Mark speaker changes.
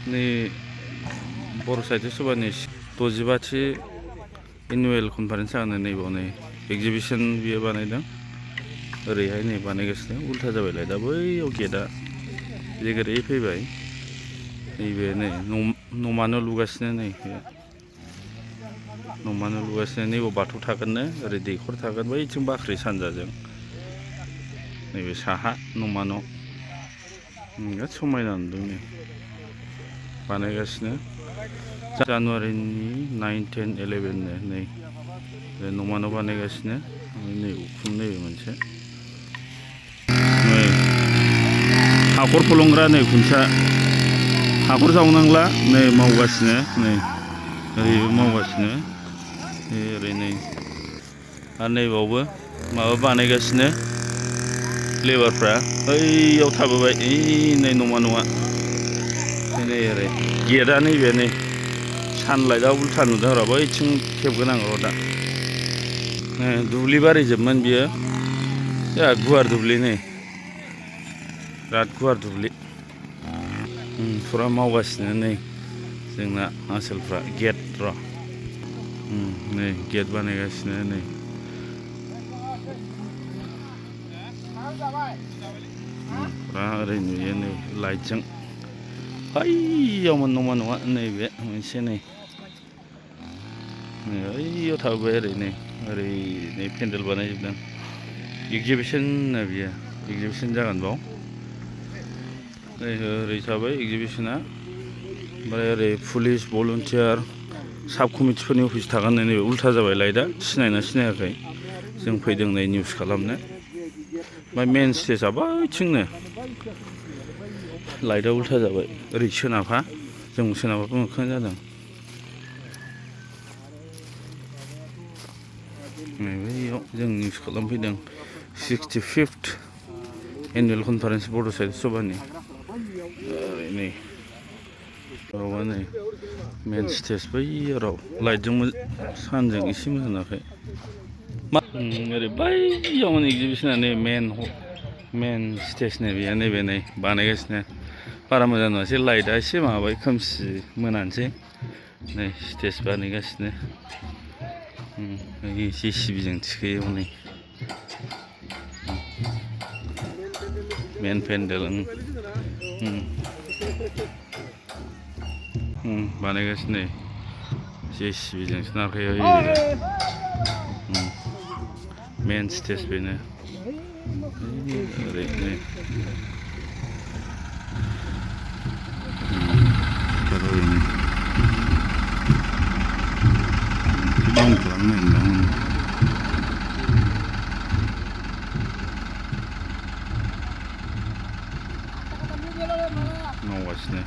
Speaker 1: नै बर' साहित्य सभानि 65थि annual conference जानो नैबाव नै एगजिबिसन बियो बानायदों। ओरैहाय नै बानायगासिनो उल्था जाबायलाय दा बैयाव गेटआ जेरै फैबाय नैबे नै न'मानो लुगासिनो नै न'मानो लुगासिनो नैबाव बाथौ थागोननो ओरै दैखर थागोन बैथिं बाख्रि सानजाजों नैबे साहा न'मा न' बिराद समायना नुदों नै बानायगासिनो जानुवारिनि 9, 10, 11 नो नै न'मा न' बानायगासिनो नै उखुम नैबे मोनसे नै हाखर फलंग्रा नै खुन्थिया हाखर जावनांला नै मावगासिनो नै ओरैबो मावगासिनो ओरै नै आरो नैबावबो माबा बानायगासिनो लेबारफ्रा ओइयाव थाबोबाय नै न'मा न'आ नै ओरै गेटआ नैबे नै सानलाइटआ उल्था नुदों र' बैथिं खेबगोन आं र' दा दुब्लि बारिजोबमोन बियो बिराद गुवार दुब्लि नै बिराद गुवार दुब्लि फुरा मावगासिनो नै जोंना आसोलफ्रा गेट र' नै गेट बानायगासिनो नै फुरा ओरै नुयो नै लाइटजों बैयावमोन न'मा न'आ नैबे मोनसे नै ओइयाव थाबोबाय ओरै नै पेन्डेल बानायजोबदों एगजिबिसन होनो बियो एगजिबिसन जागोन बाव ओरै थाबाय एगजिबिसना ओमफ्राय ओरै पुलिस भलुन्टियार साब कमिटिफोरनि अफिस थागोन नै नैबे उल्था जाबाय लाइटआ सिनायना सिनायाखै जों फैदों नै निउस खालामनो ओमफ्राय मेन स्टेजआ बैथिंनो लाइटआ उल्था जाबाय ओरै सोनाबहा जों सोनाबहा मोखां जादों बैयाव जों निउस खालामफैदों 65th एनुवेल कनफारेन्स बड' साहित्य सभानि नै रावा नै मेन स्टेज बैयाव लाइटजों सानजों एसे मोजां नुवाखै ओरै बैयावमोन एगजिबिसना नै मेन स्टेजनि बेयो नैबे नै बानायगासिनो बारा मोजां नुवासै लाइटआ एसे माबाबाय खोमसि मोनानोसै नै स्टेज बानायगासिनो JCBजों थिखोयो हनै मेन पेन्डेल बानायगासिनो JCBजोंसो नारखायो मेन स्टेज बेनो ओरै नै डाउन खालामनो मावगासिनो